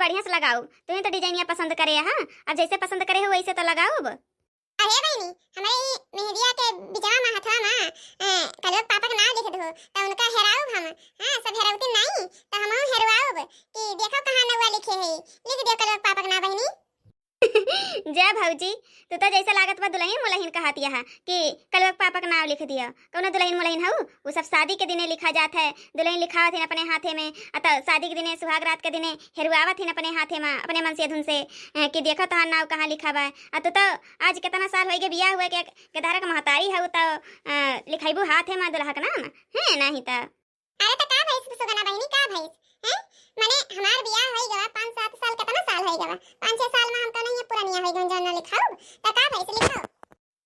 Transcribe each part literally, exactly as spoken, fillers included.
बढ़िया से लगाउब। तुहें तो डिजाइनिया पसंद करे, हाँ, अब जैसे पसंद करे हो वैसे तो लगाउब। अरे बहिनी, हमरे ई मेहंदिया के बिचवा मा हथवा मा, ए, कलुआ के पापा के नाव लिख दो, तो उनका हेराउब हम। हाँ, सब हेरौती नाई, तो हमहू हेरवाउब कि देखो कहाँ नौवा लिखे है, लिख दियो कलुआ के पापा के नाव बहिनी। जय भौजी, तू तो जैसे लागत बा दुलहिन मुलहिन कहत यहा कि कलुआ के पापा के नाव लिख दियो। कौनो दुलहिन मुलहिन हऊ? उ सब शादी के दिने लिखा जात है। दुलहिन लिखावत हिन अपने हाथे में, आ तो शादी के दिने, सुहाग रात के दिने हेरुआवत हिन अपने हाथे में, अपने मन से धुन से, अ, कि देखो तोहार नाव कहाँ लिखा बा। आ तू तो आज कितना साल होइगे बियाह हुए के, के धरक महतारी हऊ तो, अ, लिखाइबू हाथे में दुल्हा के नाम, है नहीं तो। अरे तो का भइस सुगना बहिनी, का भइस? हैं? माने हमार बियाह होई गवा पाँच सात साल, कितना साल होई गवा? पाँच छह साल में हम तो नहीं पुरनिया होई गवन जौन ना लिखाउब। तो का भइस लिखाउब?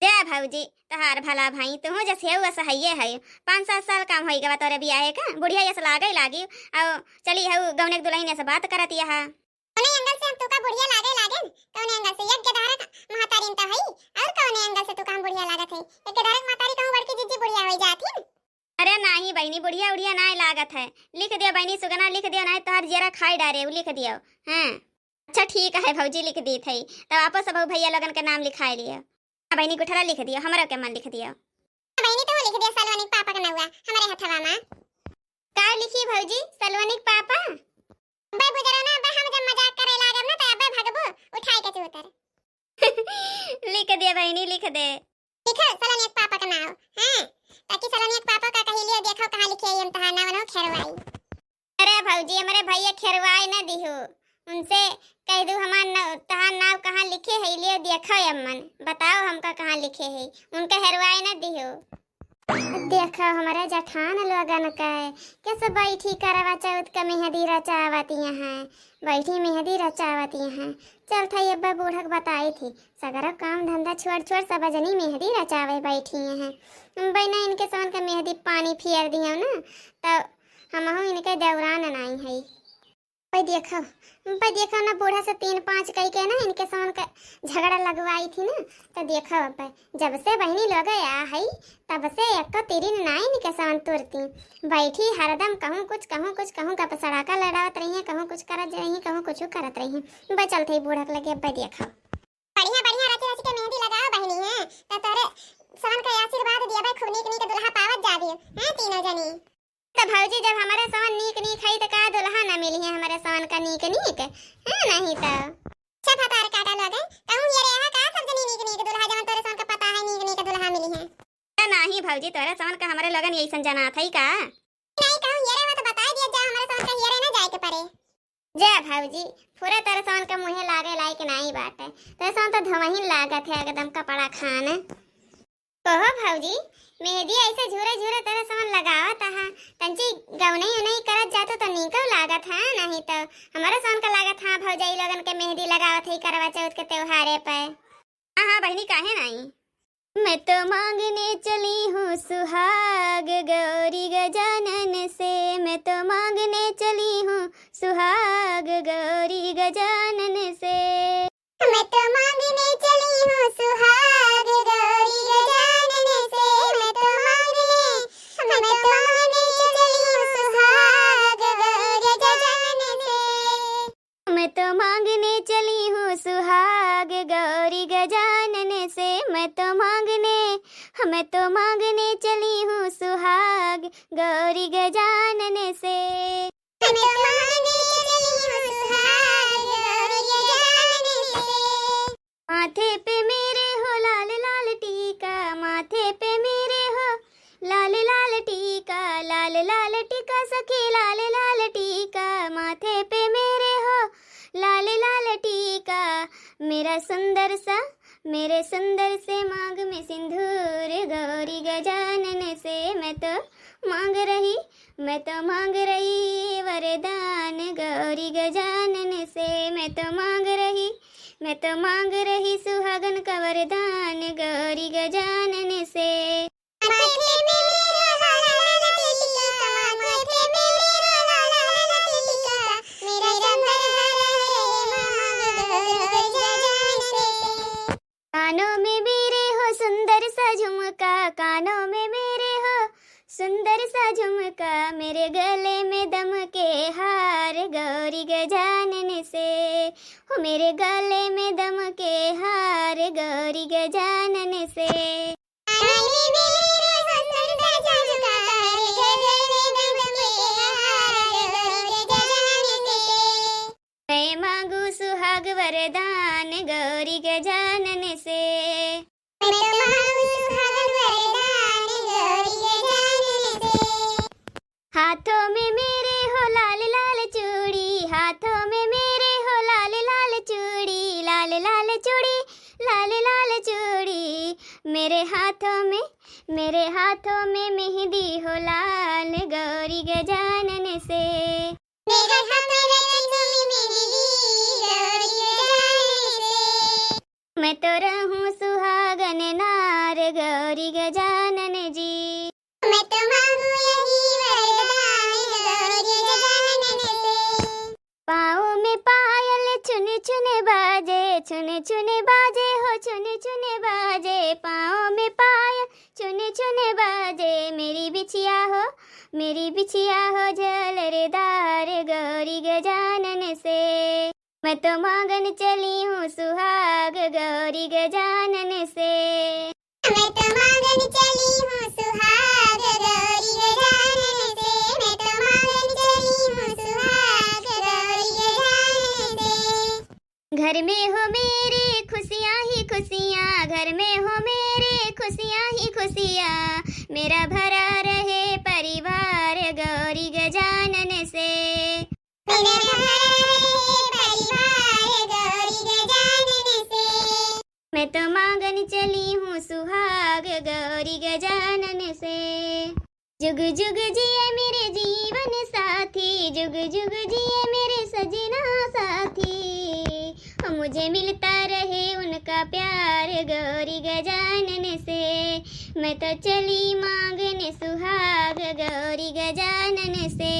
जय भौजी, तोहार भला भाई, तुहू जस हेउ वस हइये है। पाँच सात साल कम होई गवा तोरे बियाहे का, बुढ़िया यस लागे लागी। आओ चली हऊ गौने के दुलहिन यस बात करत यहा। कौने एंगल से हम तुका बुढ़िया लागे लागेन? कौने एंगल से? एक गदहरक महतारिन तो हई, और कौने एंगल से तुका हम बुढ़िया लागत है? एक गदहरक महतारी कहूँ बड़की जिज्जी बुढ़िया होई जात हिन। अरे नाही बहिनी, बुढ़िया उढ़िया नाही लागत है। लिख दियो बहिनी सुगना, लिख दियो, नाही तोहार जियरा खाई डारे, उ लिख दियो। हाँ, अच्छा ठीक है भौजी, लिख दीत है। तब आपो सब भैया लोगन के नाम लिखाए लियो। हाँ बहिनी, गुठला लिख दियो, हमरो के मन लिख दियो। बहिनी, तू लिख दियो सलवनी के पापा के नौवा हमरे हथवा मा। का लिखी भौजी, सलवनी के पापा? अबे बुजरना, अबे हम जब मजाक करे लागब ना, तो अबे भगबू उठाई के चूतर। लिख दे बहिनी, लिख दे। लिखो सलोनिया के पापा का नाव। हाँ, ताकि सलोनिया के पापा का कही लियो, देखो कहाँ लिखे है हम तहार नाव न खेरवाई। अरे भौजी, हमरे भैया खेरवाई न दिहो, उनसे कह दू हमार न-, तहार नाव कहाँ लिखे है, लियो देखो अम्मन, बताओ हमका कहाँ लिखे है, उनका हेरवाई न दिहो। देखो हमरे जठान लोगन के, कैसे बैठी करवा चौथ के मेहंदी रचावत यहाँ, बैठी मेहंदी रचावत यहाँ। चल था अब्बा बूढ़क बताई थी, सगरो काम धंधा छोड़ छोड़ सब जनी मेहंदी रचावे बैठी हैं। बहिना इनके सवन के मेहंदी पानी फेर दियो ना, तो हमहू इनके दौरान नाई है। भाई देखो, भाई देखो ना, बूढ़ा से तीन पाँच कई के ना इनके सवन के झगड़ा लगवाई थी ना, तो देखो अब जब से बहिनी लोग आ हई, तब से एको तिरिन नाई इनके सवन तुरती। बैठी हरदम कहूँ कुछ, कहूँ कुछ, कहूँ गप सड़ाका लड़ावत रही हैं, कहूँ कुछ करत रही हैं, कहूँ कुछ करत रही हैं। बचल थे बूढ़क लगे, अब देखो। बढ़िया, बढ़िया रच रच के मेहंदी लगाओ बहिनी, हैं? त तोरे सवन के आशीर्वाद दिया भाई, खूब नीक नीक दुल्हा पावत जाबी, हैं, तीनों जनी। त भौजी, जब हमरे सवन नीक नीक है, त का दुल्हा ना मिली है हमरे सवन का नीक नीक, हैं, नहीं त। अच्छा भतार काटा लगे, कहूँ ये रहा का सब जनी नीक नीक दुल्हा, जवन तोरे सवन का पता है, नीक नीक दुल्हा मिली है। त नाही भौजी, तोरे सवन का हमरे लोगन यही सन जनात है का? नहीं, कहूँ ये रहा तो बताई दिया जा, हमरे सवन का हियरे ना जाए के पड़े। जा भौजी, पूरा तरह से उनका मुँहे लागे लायक नाई बाटे। तरह से तो धोवहिन लागत है एकदम कपड़ा खान। कहो भौजी, मेहंदी ऐसे झूरे झूरे तरह से लगावत हा, तंची गौनई उनई करत जातो तो नीको लागत हा, नहीं तो हमारे सोन का लागत हा भौजाई लोगन के मेहंदी लगावत है करवा चौथ के त्योहारे पे। हाँ, हाँ बहिनी, काहे नाई? मैं तो मांगने चली हूँ सुहाग गौरी गजानन से, मैं तो मांगने चली हूँ सुहाग गौरी गजानन से। मैं तो मांगने चली हूँ सुहाग गौरी गजानन से, मैं तो मांगने, मैं तो मांगने चली हूँ सुहाग गौरी गजानन से। मैं तो मांगने चली हूँ सुहाग गौरी गजानन से, मैं तो मांगने, मैं तो मांगने चली हूँ सुहाग गौरी गजानन से। मैं तो मांगने चली हूँ सुहाग गौरी गजानन से। माथे पे मेरे हो लाल लाल टीका, माथे पे मेरे हो लाल लाल टीका, लाल लाल टीका सखी, लाल लाल टीका, माथे पे मेरे हो लाल लाल टीका। मेरा सुंदर सा, मेरे सुंदर से मांग में सिंदूर, गौरी गजानन से मैं तो मांग रही, मैं तो मांग रही वरदान, गौरी गजानन से मैं तो मांग रही, मैं तो मांग रही सुहागन का वरदान, गौरी गजानन से। माथे पे मेरे हो लाल लाल टीका, माथे पे मेरे हो लाल लाल टीका, मेरा सुंदर हर हर मांग गौरी गजानन से। कानों में मेरे हो सुंदर सा झुमका, कानों में मेरे हो सुंदर सा झुमका मेरे गले में दमके हार गौरी गजानन से, हो मेरे गले में दमके हार गौरी गजानन से। मैं मांगू सुहाग वरदान गौरी गजानन से। मैं तो मांगू सुहाग वरदान गौरी गजानन से। हाथों में मेरे हो लाल लाल चूड़ी, हाथों में मेरे हो लाल लाल चूड़ी, लाल लाल चूड़ी, लाल लाल चूड़ी। मेरे हाथों में, मेरे हाथों में मेहंदी हो लाल गौरी गजानन से। मेरे हाथों में रचूं मेहंदी गौरी गजानन से। मैं तो रहूं सुहागन नार गौरी गजानन जी। मैं तो मांगू यही वरदान गौरी गजानन से। पाँव में पायल छुन छुन बाजे, छुन छुन बाजे हो, छुन छुन बाजे। पाँव में पायल छुन छुन बाजे। मेरी बिछिया हो, मेरी बिछिया हो झलरदार गौरी गजानन से। मैं तो मांगन चली हूँ सुहाग गौरी गजानन से। मैं तो मांगन चली हूँ सुहाग गौरी गजानन से। मैं तो मांगन चली हूँ सुहाग गौरी गजानन से। घर में हो मेरे खुशियाँ ही खुशियाँ, घर में हो मेरे खुशियाँ ही खुशियाँ। मेरा भरा रहे परिवार गौरी गजानन से। मेरा भरा रहे परिवार गौरी गजानन से। मैं तो मांगन चली हूँ सुहाग गौरी गजानन से। जुग जुग जिए मेरे जीवन साथी, जुग जुग जिए मेरे सजना साथी। ओ मुझे मिलता रहे उनका प्यार गौरी गजानन से। मैं तो चली मांगन सुहाग गौरी गजानन से।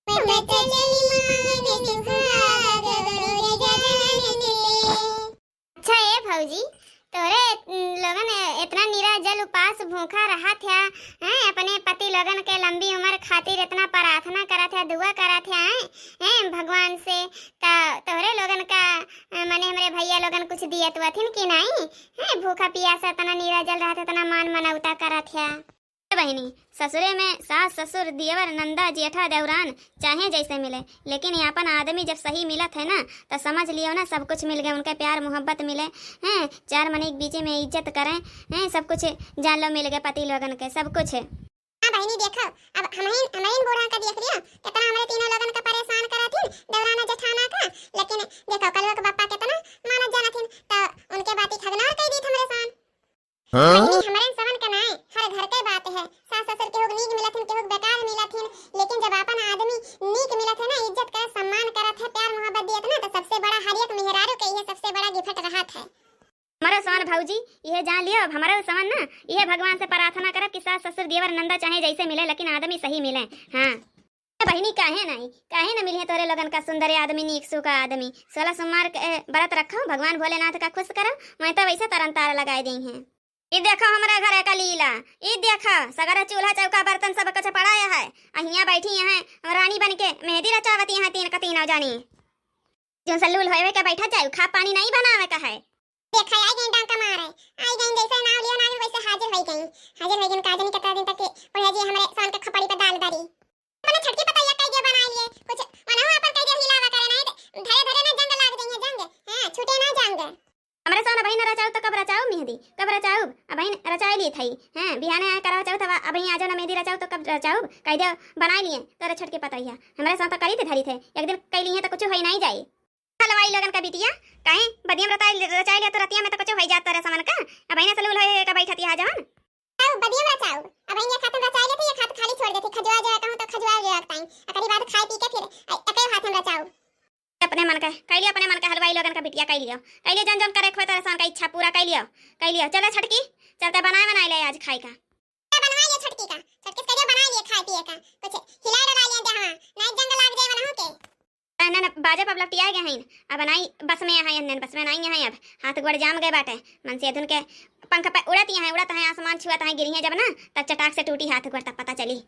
मैं तो चली मांगन सुहाग गौरी गजानन से। अच्छा ए भौजी, तोरे लोगन इतना निराजल उपास भूखा रहत है, हैं, अपने पति लोगन के लंबी उम्र खातिर इतना प्रार्थना करत है, दुआ करत है, हैं, हैं, भगवान से, त तोहरे लोगन का, अ, माने हमरे भैया लोगन कुछ दियत वथिन कि नाहीं? हैं, भूखा पियासा इतना निराजल रहत है, इतना मान मनौता करत है। ए बहिनी, ससुरे में सास, ससुर, दियवर, नंदा, जेठा, देवरान, चाहे जैसे मिले, लेकिन ये अपन आदमी जब सही मिलत है ना, तो समझ लियो ना, सब कुछ मिल गए, उनके प्यार मोहब्बत मिले, हैं, चार मने के बीचे में इज्जत करें, हैं, सब कुछ जान लो मिल गए पति लोगन के, सब कुछ। हाँ बहिनी, देखो, अब हमहिन, हमहिन बूढ़ा का देख लियो, कितना हमरे तीनों लोगन का परेशान करत हिन, देवराना जेठाना का, लेकिन देखो, कलुआ के बप्पा कितना मानत जानत हिन, तो उनके बाती खगनौर कई दीत हमरे सान। हाँ? बहिनी, हमरे सबन का नाय, हर घर के बात है। सास ससुर केहू के नीक मिलत हिन, केहू के बेकार मिलत हिन, लेकिन जब आपन आदमी नीक मिलत है ना, इज्जत करत, सम्मान करत है, प्यार मोहब्बत दियत ना, तो सबसे बड़ा हर एक मेहरारू के इहे सबसे बड़ा गिफ्ट रहत है। हमरो सवन भौजी, इहे जान लियो, अब हमरो सवन ना, इहे भगवान से प्रार्थना करब कि सास ससुर दियवर नंदा चाहे जैसे मिले, लेकिन आदमी सही मिले। हाँ। ए बहिनी, काहे नाहीं, काहे न मिलिहे तोहरे लोगन का सुंदर आदमी, नीक सूखा आदमी। सोलह सोमवार के, ए, व्रत रखो, भगवान भोलेनाथ का खुश करो, मैं तो वैसे तरन तार लगाए देइहें। ई देखो हमरे घरे का लीला, ई देखो सगरे चूल्हा चौका बर्तन सब कुछ पड़ा है, आ हियाँ बैठी हैं रानी बन के मेहंदी रचावती हैं तीन का तीनों जानी। जौन सल्लूल होवे के बैठा जाए, खा पानी नहीं बनावे का है। देखा, आई गई डांका मारे, आई गई, जैसे नाव लियो ना, वैसे हाजिर हो गई, हाजिर हो गई। का जानी कितना दिन तक के बुढ़िया जी हमरे सवन के खपड़ी पे दाल डारी। अपने छोटकी पतैया कह दिया बनाई लिए, कुछ मनहु अपन कह दिया हिलावा करे, नहीं तो धरे धरे ना जंग लाग जाइए, जंग, हाँ, छूटे ना जंग। हमरे सवन अबहिन रचाउब तो कब रचाउब मेहंदी, कब रचाउब? अबहिन रचाई लिए थई, हैं, बिहाने आए करवा चौथ, अब अबहिन आजो ना मेहंदी रचाउब तो कब रचाउब? कह दिया बनाई लिए तोरे छोटकी पतैया, हमरे सवन तो करी थे धरी थे, एक दिन कह लिए तो कुछ हो ही नहीं जाई। हलवाई लोगन का बिटिया, काहे बदियम रचाई, रचाई लिया तो रतिया में तो कुछ हो ही जात तोरे सवन का। अबहिन सल्लूल होए का बैठत यहाँ जवन। अब बदियम रचाउब, अबहिन ये खातिर रचाई लेते, ये खात खाली छोड़ देते, खजुआ जो कहूँ तो खजुआ जो ताई, एकरी बाद खाए पी के फिर ए-, एके हाथ में रचाउब। अपने मन का कह लियो, अपने मन का हलवाई लोगन का बिटिया कह लियो, कह लियो, जौन जौन करे खोए तोरे सवन का इच्छा पूरा कह लियो, कह लियो। चलो छोटकी, चलते बनाए बनाए ले आज खाए का। बनवा लियो छोटकी का, छोटकी से कह दियो बनाए लिए खाए पिए का, कुछ हिला डुला लिए दे, हाँ, नहीं जंग लाग जाए वनहु के। तहनन बाजा पब लपटिया गए हैं। अब नाई बस में यहाँ, एहनन बस में नाई यहाँ। अब हाथ गोड़ जाम गए बाटे। मनसेधुन के पंख पे उड़त यहाँ, उड़त हैं, आसमान छुअत हैं, गिरी हैं जब ना, तब चटाक से टूटी हाथ गोड़, तब पता चली।